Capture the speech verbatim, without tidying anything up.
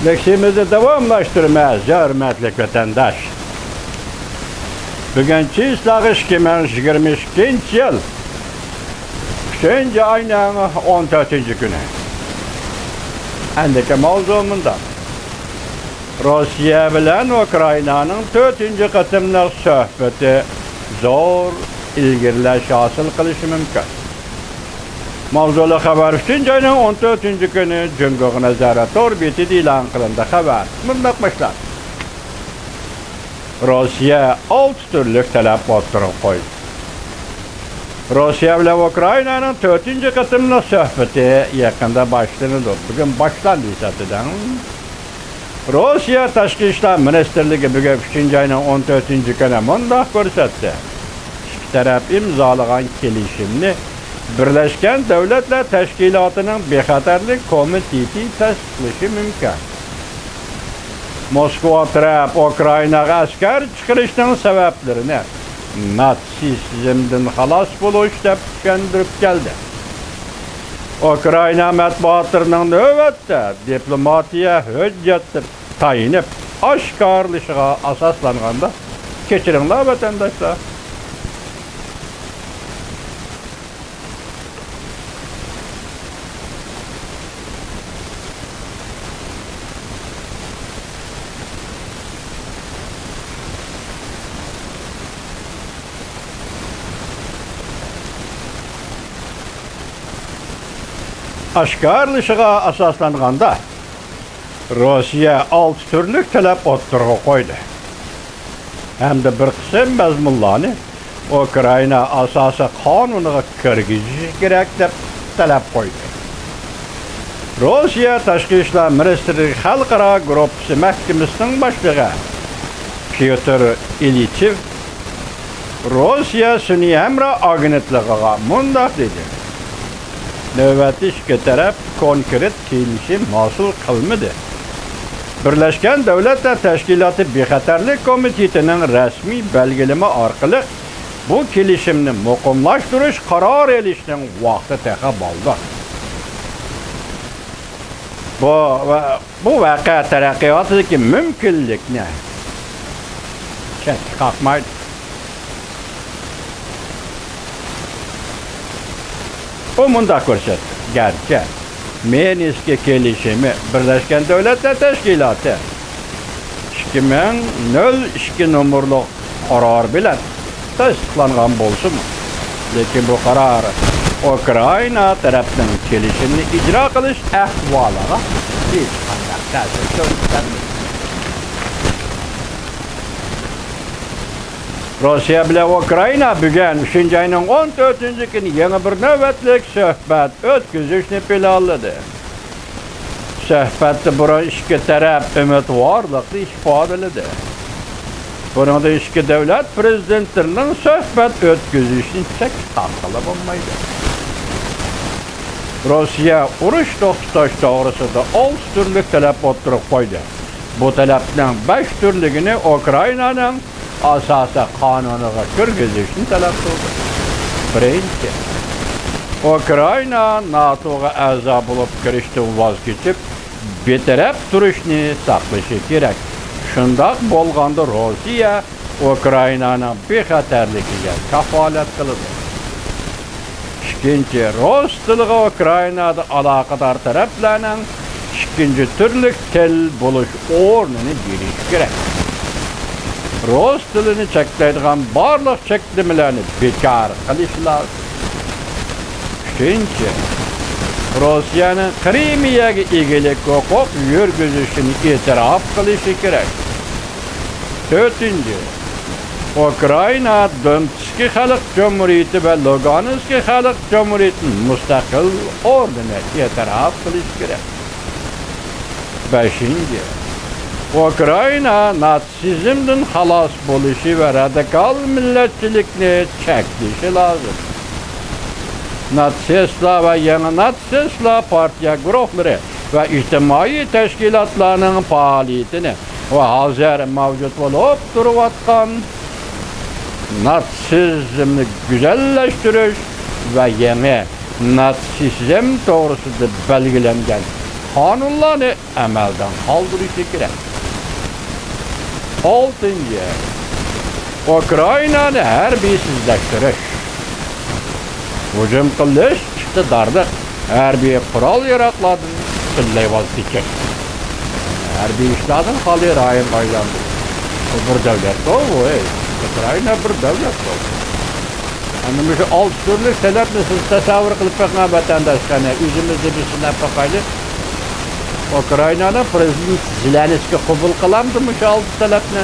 لېكسىيىمىزنى داۋاملاشتۇرىمىز، ھۆرمەتلىك ۋەتەنداش. بۈگۈن چىسلاغا ئىككى مىڭ يىگىرمە ئىككىنچى يىل، ئۈچىنچى ئاينىڭ ئون تۆتىنچى كۈنى. ئەندىكى ماۋزۇ مۇنداق. روسىيە بىلەن ئۇكرائىنانىڭ تۆتىنچى قېتىملىق سۆھبىتى زور ئىلگىرىلەش ھاسىل قىلىشى مۇمكىن. ماۋزۇلۇق خەۋەر ئۈچىنچى ئاينىڭ ئون تۆتىنچى كۈنى جۇڭگوغا نەزەر تور بېتىدە ئېلان قىلىندى. خەۋەر مۇنداق باشلاندى. روسىيە ئالتە تۈرلۈك تەلەپ ئوتتۇرىغا قويدى. روسىيە بىلەن ئۇكرائىنانىڭ تۆتىنچى قېتىملىق سۆھبىتى يېقىندا باشلىنىدۇ. بۈگۈن باشلاندى ھېسابلىدىڭ. روسىيە تاشقى ئىشلار مىنىستىرلىكى بۈگۈن ئۈچىنچى ئاينىڭ ئون تۆتىنچى كۈنى مۇنداق كۆرسەتتى. ئىككى تەرەپ ئىمزالىغان كېلىشىمنى بىرلەشكەن دۆلەتلەر تەشكىلاتىنىڭ بىخەتەرلىك كومىتېتى تەستىقلىشى مۇمكىن. موسكۋا تەرەپ ئۇكرائىناغا ئەسكەر چىقىرىشنىڭ سەۋەبلىرىنى ناتسىزمدىن خالاس بولۇش دەپ چۈشەندۈرۈپ كەلدى. ئۇكرائىنا مەتبۇئاتلىرىنىڭ نۆۋەتتە دىپلوماتىيە ھۆججەت دەپ تايىنىپ ئاشكارىلىشىغا ئاساسلانغاندا، كەچۈرۈڭلار ۋەتەنداشلار. ئاشكارىلىشىغا ئاساسلانغاندا، روسىيە ئالتە تۈرلۈك تەلەپ ئوتتۇرىغا قويدى ھەمدە بىر قىسىم مەزمۇنلارنى ئۇكرائىنا ئاساسىي قانۇنىغا كىرگۈزۈشى كېرەك دەپ تەلەپ قويدى. روسىيە تاشقى ئىشلار مىنىستىرلىكى خەلقئارا گۇرۇپپىسى مەھكىمىسىنىڭ باشلىقى پيوتر ئىلىچېۋ روسىيە سۈنئىي ھەمراھ ئاگېنتلىقىغا مۇنداق دېدى: نۆۋەتتە ئىككى تەرەپ كونكرېت كېلىشىم ھاسىل قىلمىدى. بىرلەشكەن دۆلەتلەر تەشكىلاتى بىخەتەرلىك كومىتېتىنىڭ رەسمىي بەلگىلىمە ئارقىلىق بۇ كېلىشىمنى مۇقىملاشتۇرۇش قارارى ئېلىشنىڭ ۋاقتى تېخى بالدۇر. بۇ ۋە بۇ ۋەقە تەرەققىياتىدىكى مۇمكىنلىكنى چەتكە قاقمايدۇ. ئۇ مۇنداق كۆرسەتتى: گەرچە مىنسك كېلىشىمى بىرلەشكەن دۆلەتلەر تەشكىلاتى ئىككى مىڭ نۆل ئىككى نومۇرلۇق قارار بىلەن تەستىقلانغان بولسىمۇ، لېكىن بۇ قارار ئۇكرائىنا تەرەپنىڭ كېلىشىمنى ئىجرا قىلىش ئەھۋالىغا ھېچقانداق تەسىر كۆرسەتمىدى. روسىيە بىلەن ئۇكرائىنا بۈگۈن ئۈچىنچى ئاينىڭ ئون تۆتىنچى كۈنى يېڭى بىر نۆۋەتلىك سۆھبەت ئۆتكۈزۈشنى پىلانلىدى. سۆھبەتتە بۇرۇن ئىككى تەرەپ ئۈمىدۋارلىقنى ئىپادىلىدى. بۇنىڭدىن ئىككى دۆلەت پىرېزىدېنتلىرىنىڭ سۆھبەت ئۆتكۈزۈشىنى چەككە قاققىلى بولمايدۇ. روسىيە ئۇرۇش توختىتىش توغرىسىدا ئالتە تۈرلۈك تەلەپ ئوتتۇرىغا قويدى. بۇ تەلەپنىڭ بەش تۈرلۈكىنى ئۇكرائىنانىڭ ئاساسىي قانۇنىغا كىرگۈزۈشنى تەلەپ قىلدى. بىرىنچى، ئۇكرائىنا ناتوغا ئەزا بولۇپ كىرىشتىن ۋاز كېچىپ، بىتەرەپ تۇرۇشنى ساقلىشى كېرەك. شۇنداق بولغاندا روسىيە ئۇكرائىنانىڭ بىخەتەرلىكىگە كاپالەت قىلىدۇ. ئىككىنچى، رۇس تىلىغا ئۇكرائىنادا ئالاقىدار تەرەپلەرنىڭ ئىككىنچى تۈرلۈك تىل بولۇش ئورنىنى بېرىش كېرەك. رۇس تىلىنى چەكلەيدىغان بارلىق چەكلىمىلەرنى بىكار قىلىش لازىم. ئۈچىنچى، روسىيەنىڭ قىرىمىيەگە ئىگىلىك ھوقۇق يۈرگۈزۈشىنى ئېتىراپ قىلىشى كېرەك. تۆتىنچى، ئۇكرائىنا دونېتسكى خەلق جۇمھۇرىيىتى ۋە لۇگانسكى خەلق جۇمھۇرىيىتىنىڭ مۇستەقىل ئورنىنى ئېتىراپ قىلىشى كېرەك. بەشىنچى، ئۇكرائىنا ناتسىزمدىن خالاس بولۇشى ۋە رادىكال مىللەتچىلىكنى چەكلىشى لازىم. ناتسىستلار ۋە يېڭى ناتسىستلار پارتىيە گۇرۇھلىرى ۋە ئىجتىمائىي تەشكىلاتلارنىڭ پائالىيىتىنى ۋە ھازىر مەۋجۇت بولۇپ تۇرۇۋاتقان ناتسىزمنى گۈزەللەشتۈرۈش ۋە يېڭى ناتسىزم توغرىسىدا بەلگىلەنگەن قانۇنلارنى ئەمەلدىن قالدۇرۇشى كېرەك. ئالتىنچى، ئۇكرائىنانى ھەربىيسىزلەشتۈرۈش. ھۇجۇم قىلىش ئىقتىدارلىق ھەربىي قورال-ياراغلاردىن پۈتۈنلەي ۋاز كېچىش. ھەربىي ئىشلاردىن خالىي رايونغا ئايلاندۇرۇش. بۇ بىر دۆلەتتۇ، ۋوي. ئۇكرائىنا بىر دۆلەتتۇ. ئەنە مۇشۇ ئالتە تۈرلۈك تەلەپنى سىز تەسەۋۋۇر قىلىپ بېقىڭ، ۋەتەنداشلار. ئەنە ئۆزىمىزنى بىر سىناپ باقايلى. ئۇكرائىنانىڭ پرېزىدېنتى زېلېنسكىي قوبۇل قىلامدۇ مۇشۇ ئالتە تەلەپنى؟